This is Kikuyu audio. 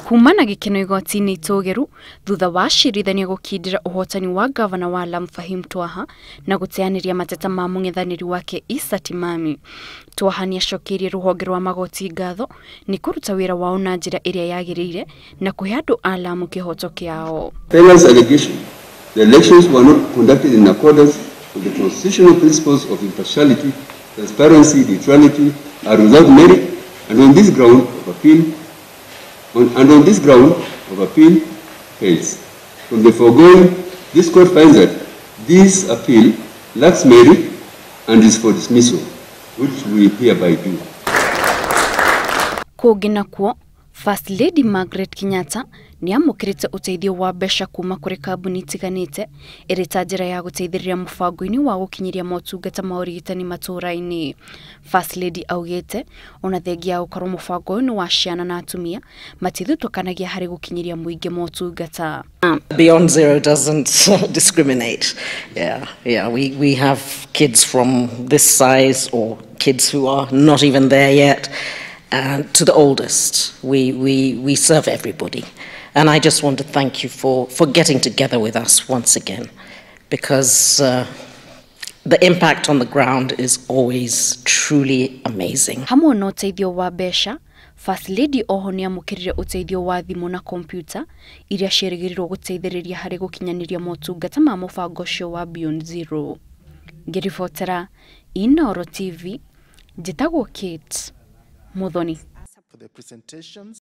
Kuma na gĩkeno igoti-inĩ itũgĩru thutha wa acirithania gũkindĩra ũhotani wa gavana wa Lamu Fahim Twaha na gũteanĩria mateta ma mũng'ethanĩri wake Issa Timami. Twaha nĩacokeirie rũhonge rwa magoti ngatho nĩ kũruta wĩra wao na njĩra ĩrĩa yagĩrĩire na kũhe andũ a Lamu kĩhoto kĩao. Finance allegation. The elections were not conducted in accordance with the constitutional principles of impartiality, transparency, neutrality, are without merit, and on this ground of appeal, fails. From the foregoing, this court finds that this appeal lacks merit and is for dismissal, which we hereby do. Kũngĩ nakuo, First Lady Margaret Kenyatta nĩamũkĩrĩte ũteithio wa mbeca kuma kũrĩ kambuni itiganĩte ĩrĩ ta njĩra ya gũteithĩrĩria mũbango-inĩ wa gũkinyĩria motungata ma ũrigitani matũũra-inĩ. First Lady augĩte ona thengia ya gũkorwo mũbango ũyũ nĩ wa ciana na atumia matithutũkanagia harĩ gũkinyĩria mũingĩ motungata. Beyond Zero doesn't discriminate. Yeah. We have kids from this size or kids who are not even there yet, and to the oldest. We serve everybody. And I just want to thank you for getting together with us once again, because the impact on the ground is always truly amazing. Hamwe na ũteithio wa mbeca, First Lady oho nĩamũkĩrire ũteithio wa thimũ na kompiuta iria ciĩrĩgĩrĩirwo gũteithĩrĩria harĩ gũkinyanĩria motungata ma mũbango ũcio wa Beyond Zero. Ngĩribotera Inooro TV, njĩtagwo Kate Muthoni. For the presentations.